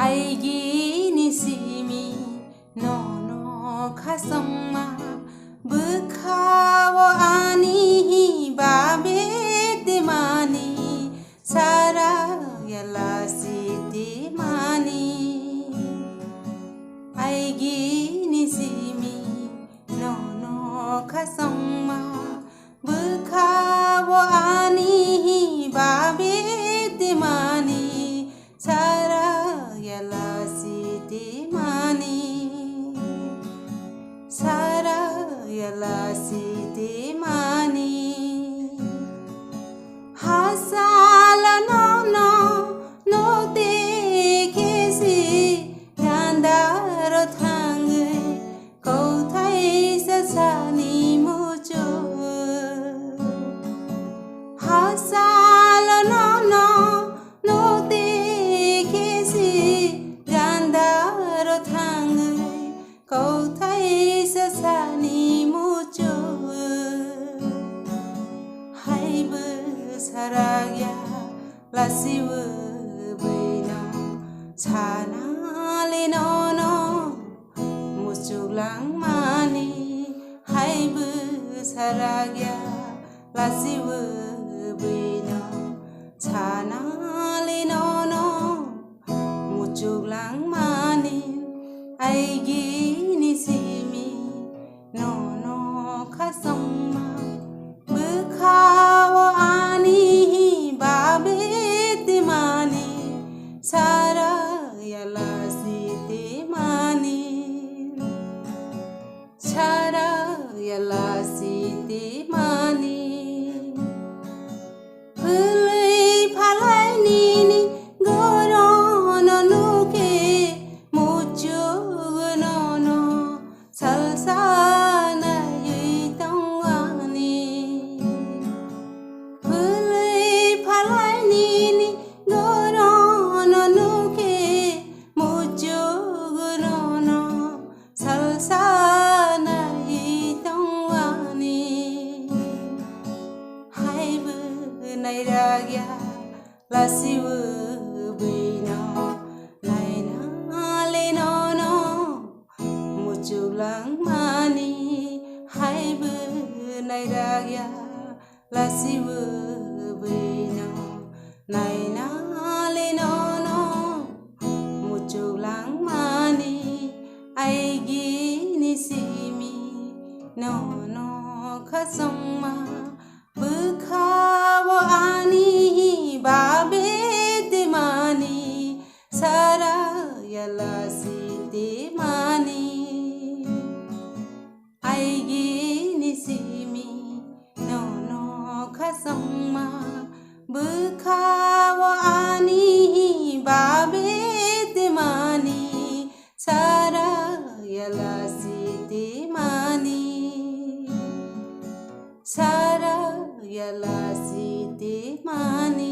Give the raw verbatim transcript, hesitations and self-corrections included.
Aigini simi nono khasongma, bwkhao ani babe temani, sara yala si temani. Aigini simi nono khasongma, bwkhao ani babe temani, sara yala si temani, sara yala si temani. Hasala nono, no te kesi, gandaro thangwi, kauthai sasani muchuk. Hasala nono, no te kesi, gandaro thangwi, kauthai sasani muchuk. Haibo sarakya, lasibo bwino, sanale nono muchuk langmani. Haibo sarakya, lasibo bwino, sanale nono muchuk langmani. Aigini simi nono khasongma, bwkhao ani babe temani, sara yala si temani, sara yala si temani. Phwlwi phalai nini gorono nukhe, muchuk nono salsa naiwi tongwani. Phwlwi phalai nini gorono nukhe, muchuk nono salsa naiwi tongwani. Haibo nairakya, lasibo bwino, nainale nono muchuk langmani. Haibo nairakya, lasibo bwino, nainale nono muchuk langmani. Aigini simi nono khasongma, bwkhao ani babe temani, sara yala si temani. Aigini simi nono khasongma, bwkhao ani babe temani, sara yala si temani, sara yala si temani.